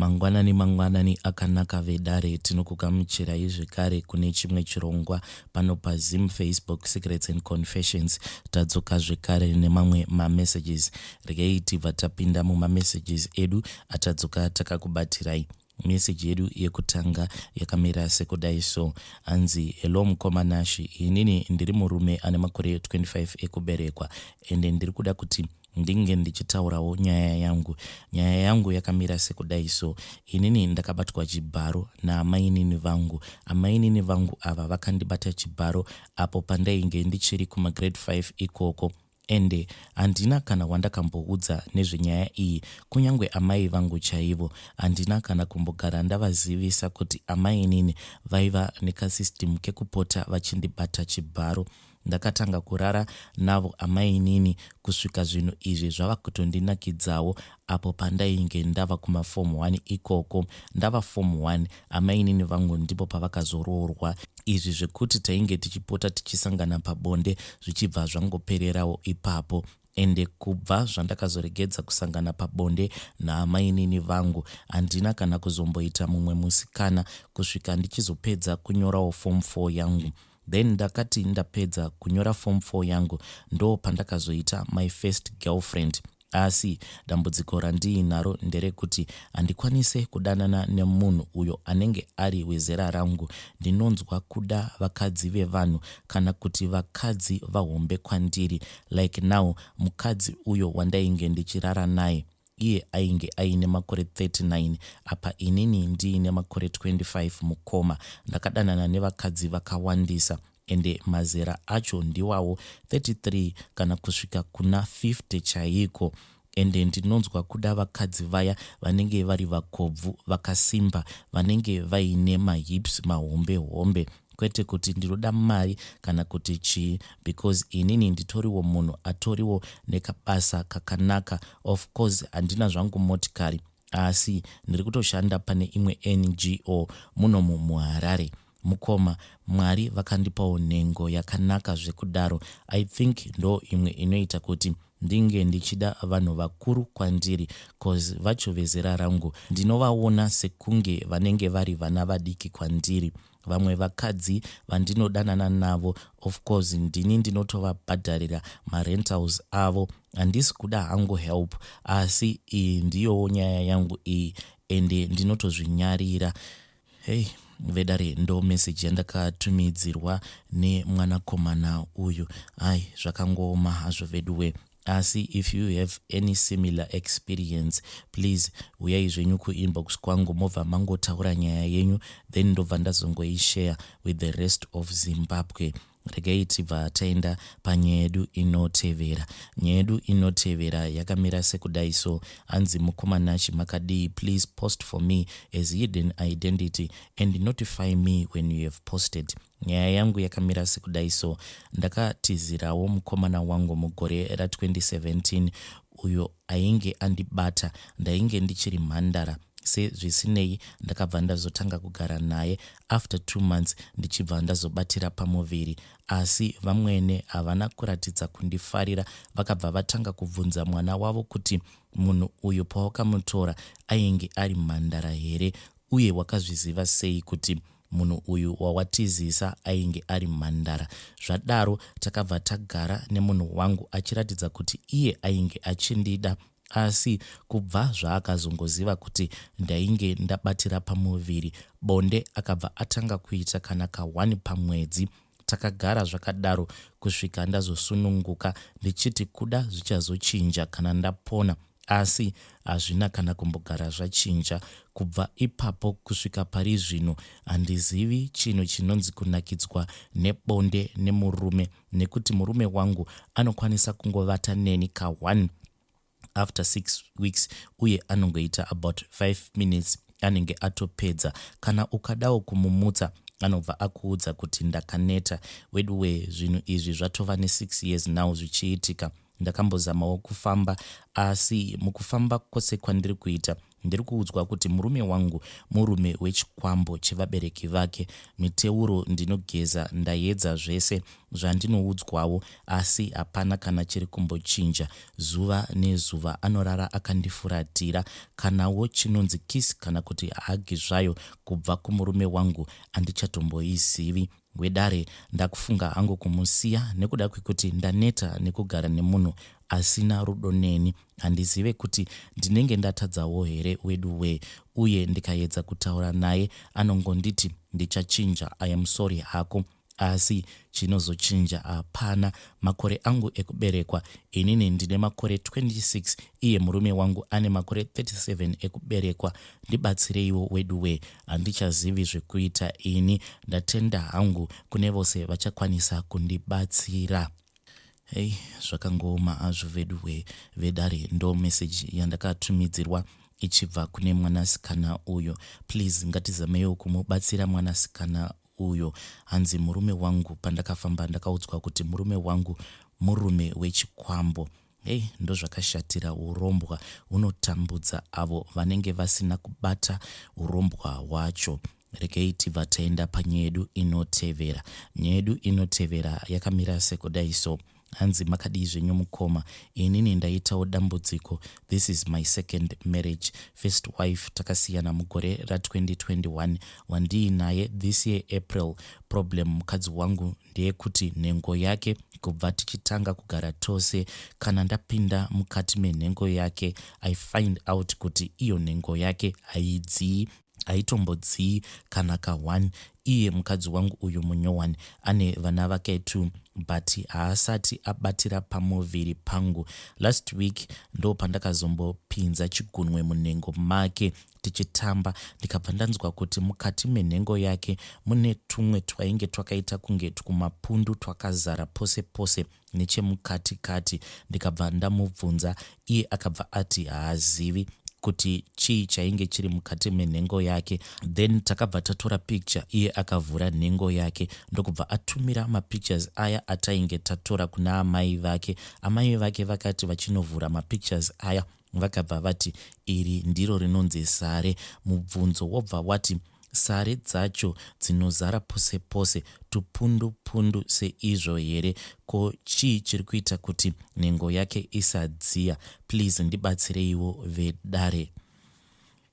Mangwanani mangwanani akanaka vedare, tinokugamuchirai zvekare kune chimwe chirongwa pano paZim Facebook Secrets and Confessions. Tadzoka zvekare nemamwe mamessages. Regai tibva tapinda mumamessages edu atadzoka takakubatirai. Message yedu yekutanga yakamira sekudai so, hanzi hello mukoma Nashi, inini ndiri murume ane makore 25 ekuberekwa ende ndiri kuda kuti ndinge ndichitaurawo nyaya yangu. Nyaya yangu yakamira sekudai so, inini ndakabatwa chibharo naamainini vangu. Amainini vangu ava vakandibata chibharo apo pandainge ndichiri kumagrade 5 ikoko, ende handina kana wandakamboudza nezvenyaya iyi. Kunyange amai vangu chaivo handina kana kumbogara ndavazivisa kuti amainini vaiva nekasystem kekupota vachindibata chibharo. Ndakatanga kurara navo amainini kusvika zvinhu izvi zvava kutondinakidzawo apo pandainge ndava kumaform 1 ikoko. Ndava form 1 amainini vangu ndipo pavakazoroorwa. Izvi zvekuti tainge tichipota tichisangana pabonde zvichibva zvangopererawo ipapo. Ende kubva zvandakazoregedza kusangana pabonde naamainini vangu handina kana kuzomboita mumwe musikana kusvika ndichizopedza kunyorawo form 4 yangu. Then ndakati ndapedza kunyora form 4 yangu ndo pandakazoita my first girlfriend. Asi dambudziko randiinaro nderekuti handikwanise kudanana nemunhu uyo anenge ari wezera rangu. Ndinonzwa kuda vakadzi vevanhu kana kuti vakadzi vahombe kwandiri. Like now mukadzi uyo wandainge ndichirara naye iye ainge aine makore 39 apa inini ndiine makore 25. Mukoma, ndakadanana nevakadzi vakawandisa ende mazera acho ndiwawo 33 kana kusvika kuna 50 chaiko. Ende ndinonzwa kuda vakadzi vaya vanenge vari vakobvu, vakasimba, vanenge vaine mahips mahombe hombe. Kwete kuti ndinoda mari kana kuti chii, because inini nditoriwo munhu atoriwo nekabasa kakanaka. Of course handina zvangu motikari, asi ndiri kutoshanda pane imwe NGO munomu muHarare. Mukoma, Mwari vakandipawo nhengo yakanaka zvekudaro. I think ndo imwe inoita kuti ndinge ndichida vanhu vakuru kwandiri, cause vacho vezera rangu ndinovaona sekunge vanenge vari vana vadiki kwandiri. Vamwe vakadzi vandinodanana navo, of course ndini ndinotovabhadharira marentals avo. Handisi kuda hangu help, asi iyi ndiyowo nyaya yangu iyi ende ndinotozvinyarira. Hey vedare, ndo message yandakatumidzirwa nemwanakomana uyu. Ai, zvakangooma hazvo veduwe. Asi if you have any similar experience, please uyai zvenyu kuinbox kwangu mobva mangotaura nyaya yenyu, then ndobva ndazongoishare with the rest of Zimbabwe. Regai tibva taenda panyaya yedu inotevera. Nyaya yedu inotevera yakamira sekudai so, hanzi mukoma Nashi makadii? Please post for me as hidden identity and notify me when you have posted. Nyaya yangu yakamira sekudai so, ndakatizirawo mukomana wangu mugore ra2017 uyo ainge andibata ndainge ndichiri mhandara. Sezvisinei ndakabva ndazotanga kugara naye after 2 months, ndichibva ndazobatira pamuviri. Asi vamwene havana kuratidza kundifarira. Vakabva vatanga kubvunza mwana wavo kuti munhu uyu pawakamutora ainge ari mhandara here, uye wakazviziva sei kuti munhu uyu wawatizisa ainge ari mhandara. Zvadaro takabva tagara nemunhu wangu achiratidza kuti iye ainge achindida, asi kubva zvaakazongoziva kuti ndainge ndabatira pamuviri, bonde akabva atanga kuita kana ka1 pamwedzi. Takagara zvakadaro kusvika ndazosununguka, ndichiti kuda zvichazochinja kana ndapona, asi hazvina kana kumbogara zvachinja. Kubva ipapo kusvika pari zvino handizivi chinhu chinonzi kunakidzwa nebonde nemurume, nekuti murume wangu anokwanisa kungovata neni ka1 after 6 weeks, uye anongoita about 5 minutes anenge atopedza. Kana ukadawo kumumutsa anobva akuudza kuti ndakaneta. Weduwe, zvinhu izvi zvatova ne6 years now zvichiitika. Ndakambozamawo kufamba, asi mukufamba kwose kwandiri kuita Ndiri kuudzwa kuti murume wangu murume wechikwambo chevabereki vake. Miteuro ndinogeza ndayedza zvese zvandinoudzwawo asi hapana kana chiri kumbochinja. Zuva nezuva anorara akandifuratira. Kanawo chinonzi kiss kana kuti hug zvayo kubva kumurume wangu handichatomboizivi. Wedare ndakufunga hangu kumusiya nekuda kwekuti ndaneta nekugara nemunhu asina rudo neni. Handizive kuti ndinenge ndatadzawo here weduwee uye ndikayedza kutaura naye anongonditi ndichachinja I am sorry hako asi chinozochinja hapana. Makore angu ekuberekwa inini ndine makore 26 iye murume wangu ane makore 37 ekuberekwa. Ndibatsireiwo weduwee handichazivi zvekuita ini. Ndatenda hangu kune vose vachakwanisa kundibatsira. Hey zvakangooma hazvo veduwee vedare ndo message yandakatumidzirwa ichibva kune mwanasikana uyo. Please ngatizameiwo kumubatsira mwanasikana uyo. Hanzi murume wangu pandakafamba ndakaudzwa kuti murume wangu murume wechikwambo. Hey ndozvakashatira urombwa hunotambudza avo vanenge vasina kubata urombwa hwacho. Regei tibva taenda panyaya yedu inotevera. Nyaya yedu inotevera yakamira sekudai so. Hanzi makadii zvenyu mukoma, inini ndaitawo dambudziko, this is my second marriage. First wife takasiyana mugore ra 2021, wandiinaye this year April. Problem mukadzi wangu ndeyekuti nhengo yake kubva tichitanga kugara tose, kana ndapinda mukati menhengo yake I find out kuti iyo nhengo yake haidzii haitombodzii kana ka one. Iye mukadzi wangu uyu munyowani ane vana vake two but haasati abatira pamuviri pangu. Last week ndopandakazombopinza chigunwe munhengo make tichitamba ndikabva ndanzwa kuti mukati menhengo yake mune tumwe twainge twakaita kunge twumapundu twakazara pose pose nechemukati kati ndikabva ndamubvunza iye akabva ati haazivi kuti chii chainge chiri mukati menhengo yake. Then takabva tatora picture iye akavhura nhengo yake ndokubva atumira mapictures aya atainge tatora kuna amai vake. Amai vake vakati vachinovhura mapictures aya Vakabva vati, Iri ndiro rinonzi sare. Mubvunzo wobva wati, Sare dzacho dzinozara pose pose tupundu pundu seizvo here? Ko chii chiri kuita kuti nhengo yake isadziya? Please ndibatsireiwo vedare.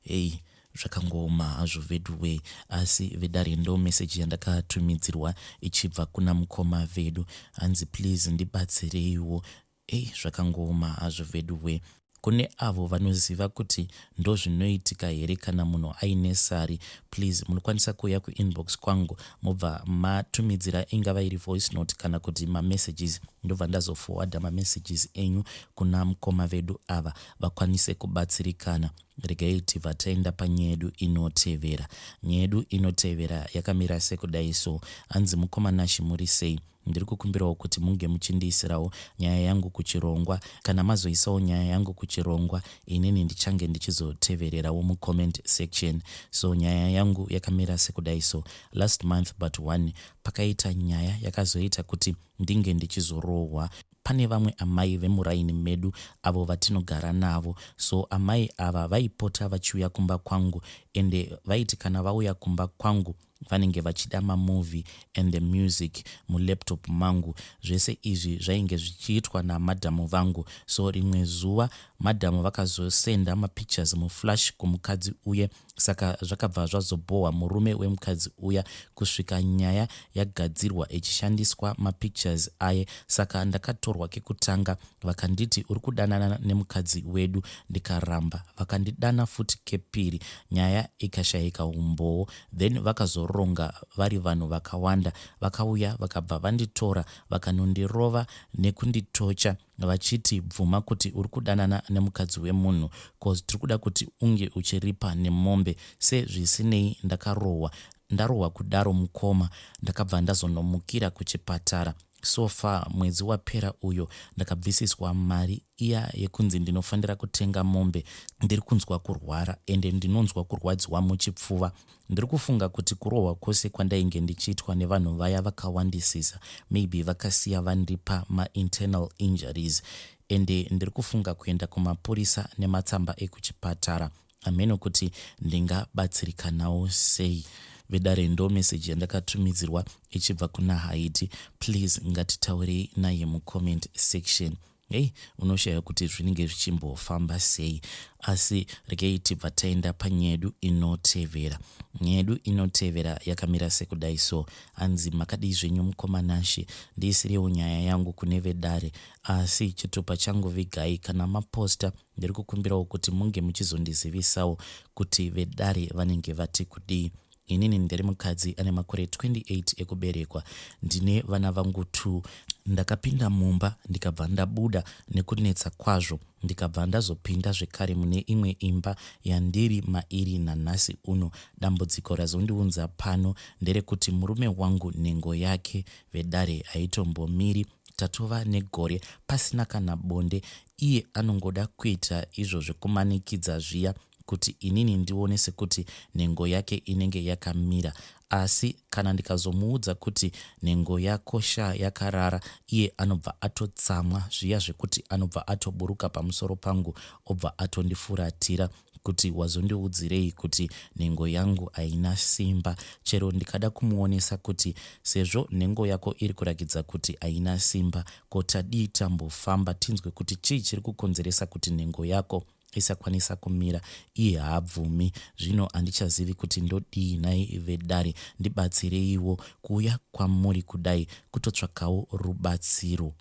Hey zvakangooma hazvo veduwee asi vedare ndo message yandakatumidzirwa ichibva kuna mukoma vedu hanzi please ndibatsireiwo. Ei zvakangooma hazvo veduwee. Kune avo vanoziva kuti ndozvinoitika here kana munhu aine sari please munokwanisa kuuya kuinbox kwangu mobva matumidzira ingava iri voice note kana kuti mamessages ndobva ndazoforwarda mamessages enyu kuna mukoma vedu ava vakwanise kubatsirikana. Regai tibva taenda panyaya yedu inotevera. Nyaya yedu inotevera yakamira sekudai so. Hanzi mukoma Nashy muri sei? Ndiri kukumbirawo kuti munge muchindiisirawo nyaya yangu kuchirongwa. Kana mazoisawo nyaya yangu kuchirongwa inini ndichange ndichizotevererawo mucomment section. So nyaya yangu yakamira sekudai so. Last month but one pakaita nyaya yakazoita kuti ndinge ndichizorohwa. Pane vamwe amai vemuraini medu avo vatinogara navo. So amai ava vaipota vachiuya kumba kwangu ende vaiti kana vauya kumba kwangu vanenge vachida mamovie and the music mulaptop mangu. Zvese izvi zvainge zvichiitwa namadam vangu. So rimwe zuva madam vakazosenda mapictures muflash kumukadzi uye saka zvakabva zvazobhohwa murume wemukadzi uya kusvika nyaya yagadzirwa ichishandiswa mapictures aye. Saka ndakatorwa kekutanga Vakanditi uri kudanana nemukadzi wedu ndikaramba. Vakandidana futi kepiri nyaya ikashaika umbowo then vakazoronga vari vanhu vakawanda vakauya vakabva vanditora vakanondirova nekunditocha vachiti bvuma kuti uri kudanana nemukadzi wemunhu coz tiri kuda kuti unge uchiripa nemombe sezvisinei ndakarohwa ndarohwa kudaro mukoma ndakabva ndazonomukira kuchipatara So far mwedzi wapera uyo ndakabvisiswa mari iya yekunzi ndinofanira kutenga mombe. Ndiri kunzwa kurwara ende ndinonzwa kurwadziwa muchipfuva. Ndiri kufunga kuti kurohwa kwose kwandainge ndichiitwa nevanhu vaya vakawandisisa maybe vakasiya vandipa mainternal injuries. Ende ndiri kufunga kuenda kumapurisa nematsamba ekuchipatara. Hameno kuti ndingabatsirikanawo sei. Vedare ndo message yandakatumidzirwa ichibva kuna Haiti. Please ngatitaurei naye mucomment section. Hey, unoshaya kuti zvinenge zvichimbofamba sei. Asi regei tibva taenda panyedu inotevera. Nyedu inotevera yakamira sekudai so. Hanzi makadii zvenyu mukoma Nashe, ndiisirewo nyaya yangu kune vedare. Asi chitupa changu vigai kana maposta. Ndiri kukumbirawo kuti munge muchizondizivisawo kuti vedare vanenge vati kudii. Inini ndiri mukadzi ane makore 28 ekuberekwa. Ndine vana vangu 2. Ndakapinda mumba ndikabva ndabuda nekunetsa kwazvo ndikabva ndazopinda zvekare mune imwe imba yandiri mairi nanhasi uno. Dambudziko razondiunza pano nderekuti murume wangu nhengo yake vedare haitombomiri tatova negore pasina kana bonde iye anongoda kuita izvo zvekumanikidza zviya kuti inini ndione sekuti nhengo yake inenge yakamira asi kana ndikazomuudza kuti nhengo yako sha yakarara iye anobva atotsamwa zviya zvekuti anobva atoburuka pamusoro pangu obva atondifuratira kuti wazondiudzirei kuti nhengo yangu haina simba chero ndikada kumuonesa kuti sezvo nhengo yako iri kurakidza kuti haina simba ko tadii tambofamba tinzwe kuti chii chiri kukonzeresa kuti nhengo yako isakwanisa kumira iye haabvumi zvino handichazivi kuti ndodii nhai vedare ndibatsireiwo kuuya kwamuri kudai kutotsvakawo rubatsiro.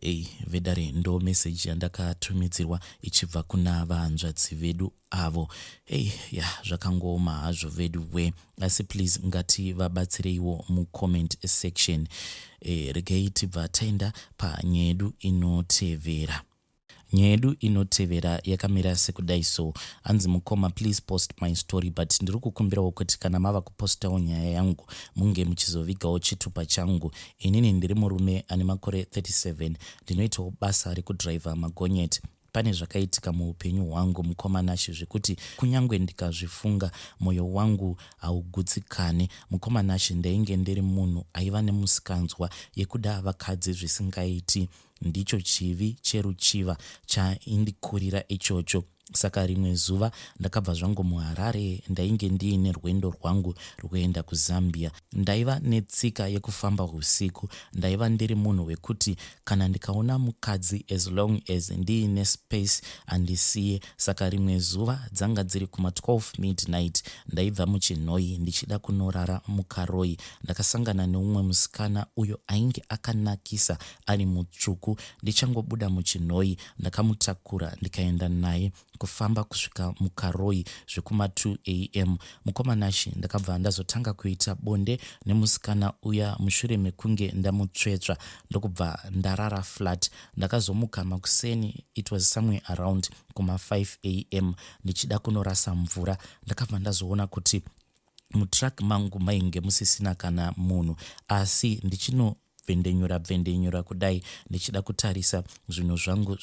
Hey, vedare ndo message yandakatumidzirwa ichibva kuna vahanzvadzi vedu avo. Hey, ya zvakangooma hazvo vedu we asi please ngativabatsireiwo mucomment section. E, regai tibva taenda panyaya yedu inotevera. Nyaya yedu inotevera yakamira sekudai so. Hanzi mukoma please post my story but ndiri kukumbirawo kuti kana mava kupostawo nyaya yangu munge muchizovigawo chitupa changu. Inini ndiri murume ane makore 37 ndinoitawo basa rekudriver magonyeti. Pane zvakaitika muupenyu hwangu mukoma Nashe zvekuti kunyangwe ndikazvifunga moyo wangu haugutsikane. Mukoma Nashe ndainge ndiri munhu aiva nemusikanzwa yekuda vakadzi zvisingaiti. Ndicho chivi cheruchiva chaindikurira ichocho. Saka rimwe zuva ndakabva zvangu muHarare ndainge ndiine rwendo rwangu rwekuenda kuZambia. Ndaiva netsika yekufamba husiku. Ndaiva ndiri munhu wekuti kana ndikaona mukadzi as long as ndiine space handisiye. Saka rimwe zuva dzanga dziri kuma 12 midnight ndaibva muChinhoyi ndichida kunorara muKaroi. Ndakasangana neumwe musikana uyo ainge akanakisa ari mutsvuku. Ndichangobuda muChinhoyi ndakamutakura ndikaenda naye kufamba kusvika muKaroi zvekuma 2 am. Mukoma Nashy ndakabva ndazotanga kuita bonde nemusikana uya mushure mekunge ndamutsvetsva ndokubva ndarara flat. Ndakazomuka makuseni it was somewhere around kuma 5 am ndichida kunorasa mvura. Ndakabva ndazoona kuti mutruck mangu mainge musisina kana munhu asi ndichino bvendenyura bvendenyura kudai ndichida kutarisa zvinhu zvangu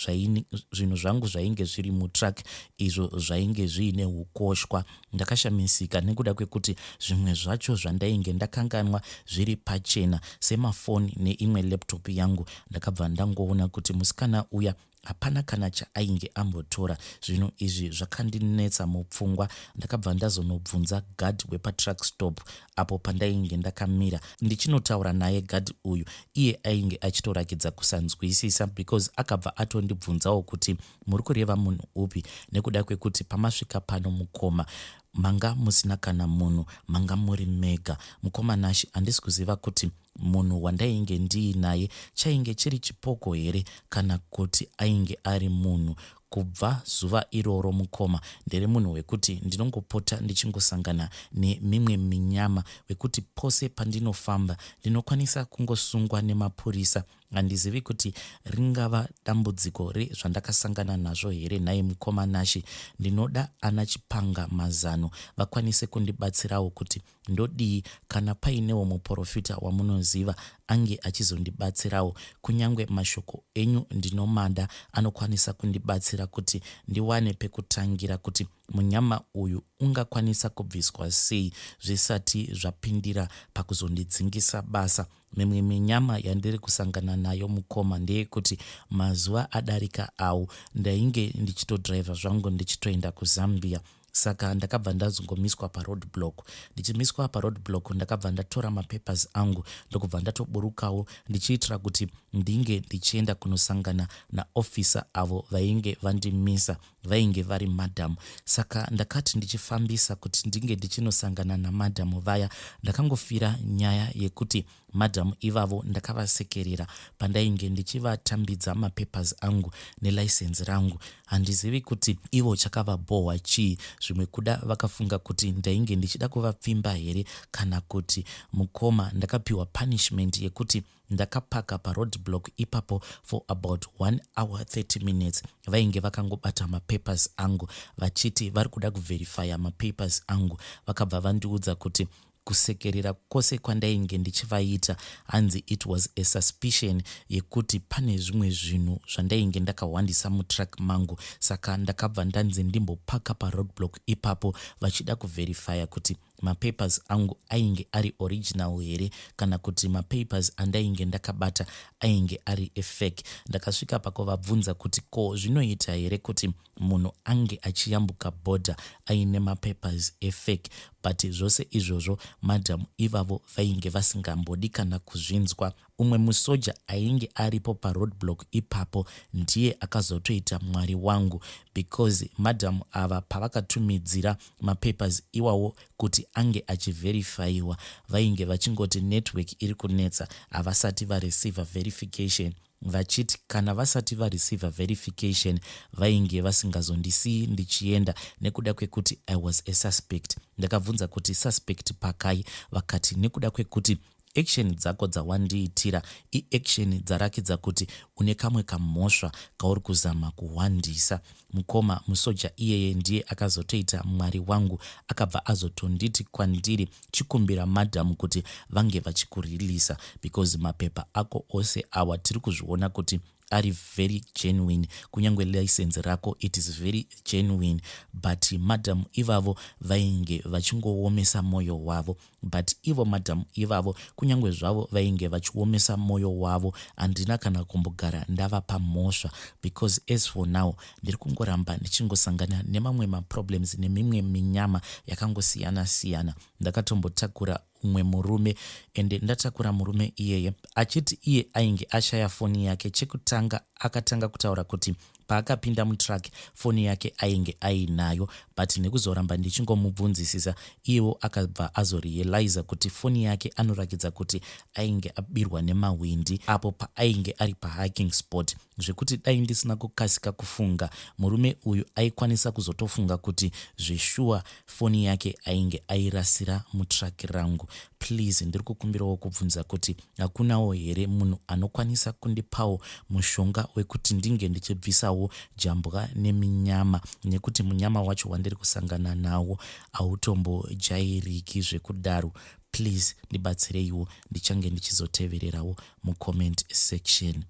zvinhu zvangu zvainge zviri mutruck izvo zvainge zviine ukoshwa. Ndakashamisika nekuda kwekuti zvimwe zvacho zvandainge ndakanganwa zviri pachena semafoni neimwe laptop yangu. Ndakabva ndangoona kuti musikana uya Hapana kana chaainge ambotora. Zvinhu izvi zvakandinetsa mupfungwa. Ndakabva ndazonobvunza guard wepatruck stop apo pandainge ndakamira. Ndichinotaura naye guard uyu, iye ainge achitorakidza kusanzwisisa because akabva atondibvunzawo kuti muri kureva munhu upi nekuda kwekuti pamasvika pano mukoma manga musina kana munhu, manga muri mega. Mukoma Nashy handisi kuziva kuti Munhu wandainge ndiinaye chainge chiri chipoko here kana kuti ainge ari munhu? Kubva zuva iroro mukoma ndiri munhu wekuti ndinongopota ndichingosangana nemimwe minyama wekuti pose pandinofamba ndinokwanisa kungosungwa nemapurisa. Handizivi kuti ringava dambudziko rezvandakasangana nazvo here nhai mukoma Nashy? Ndinoda ana chipanga mazano vakwanise kundibatsirawo kuti Ndodii kana painewo muporofita wamunoziva ange achizondibatsirawo? Kunyangwe mashoko enyu ndinomada anokwanisa kundibatsira. kundibatsira kuti ndiwane pekutangira kuti munyama uyu ungakwanisa kubviswa sei zvisati zvapindira pakuzondidzingisa basa. Mimwe minyama yandiri kusangana nayo mukoma ndeyekuti mazuva adarika awo ndainge ndichitodriver zvangu ndichitoenda kuZambia saka ndakabva ndazongomiswa paroad block. Ndichimiswa paroad block ndakabva ndatora mapapers angu ndokubva ndatoburukawo ndichiitira kuti ndinge ndichienda kunosangana naofficer avo vainge vandimisa vainge vari madam. Saka ndakati ndichifambisa kuti ndinge ndichinosangana namadam vaya ndakangofira nyaya yekuti madam ivavo ndakavasekerera pandainge ndichivatambidza mapapers angu nelicense rangu. Handizivi kuti ivo chakavabhohwa chii, zvimwe kuda vakafunga kuti ndainge ndichida kuvapfimba here kana kuti mukoma ndakapiwa punishment yekuti Ndakapaka paroad block ipapo for about 1 hour 30 minutes vainge vakangobata mapapers angu vachiti vari kuda kuverifya mapapers angu. Vakabva vandiudza kuti kusekerera kwose kwandainge ndichivaita hanzi it was a suspicion yekuti pane zvimwe zvinhu zvandainge ndakahwandisa mutruck mangu saka ndakabva ndanzi ndimbopaka paroad block ipapo vachida kuverifya kuti Mapapers angu ainge ari original here kana kuti mapapers andainge ndakabata ainge ari efake. Ndakasvika pakuvabvunza kuti ko zvinoita here kuti munhu ange achiyambuka border aine mapapers efake but zvose izvozvo madam ivavo vainge vasingambodi kana kuzvinzwa. Umwe musoja ainge aripo paroadblock ipapo ndiye akazotoita mwari wangu because madam ava pavakatumidzira mapapers iwawo kuti ange achiverifaiwa vainge vachingoti network iri kunetsa havasati vareceiver verification vachiti kana vasati vareceiver verification vainge vasingazondisiyi ndichienda nekuda kwekuti I was a suspect. Ndakabvunza kuti suspect pakai vakati nekuda kwekuti Action dzako dzawandiitira iaction dzarakidza kuti une kamwe kamhosva kauri kuzama kuhwandisa. Mukoma musoja iyeye ndiye akazotoita mwari wangu akabva azotonditi kwandiri chikumbira madam kuti vange vachikureleaser because mapepa ako ose awa tiri kuzviona kuti ari very genuine kunyange license rako it is very genuine but madam ivavo vainge vachingoomesa moyo wavo but ivo madam ivavo kunyange zvavo vainge vachiomesa moyo wavo handina kana kumbogara ndavapa mhosva because as for now ndiri kungoramba ndichingosangana nemamwe maproblems nemimwe minyama yakangosiyana siyana ndakatombotakura umwe murume ende ndatakura murume iyeye achiti iye ainge ashaya foni yake chekutanga akatanga kutaura kuti paakapinda mutruck foni yake ainge ainayo but nekuzoramba ndichingomubvunzisisa iyewo akabva azorealiza kuti foni yake anorakidza kuti ainge abirwa nemahwindi apo paainge ari pahiking spot zvekuti dai ndisina kukasika kufunga murume uyu aikwanisa kuzotofunga kuti zveshuwa foni yake ainge airasira mutruck rangu. Please ndiri kukumbirawo kubvunza kuti hakunawo here munhu anokwanisa kundipawo mushonga wekuti ndinge ndichibvisawo jambwa neminyama nekuti munyama wacho wandiri kusangana nawo hautombojairiki zvekudaro. Please ndibatsireiwo ndichange ndichizotevererawo mucomment section.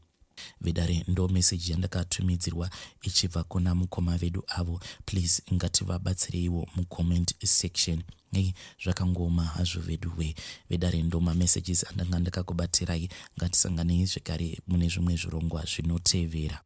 Vedare ndo message yandakatumidzirwa ichibva kuna mukoma vedu avo please ngativabatsireiwo mucomment section. Hey, zvakangooma hazvo veduwe. Vedare ndo mamessages andanga ndakakubatirai. Ngatisanganei zvekare mune zvimwe zvirongwa zvinotevera.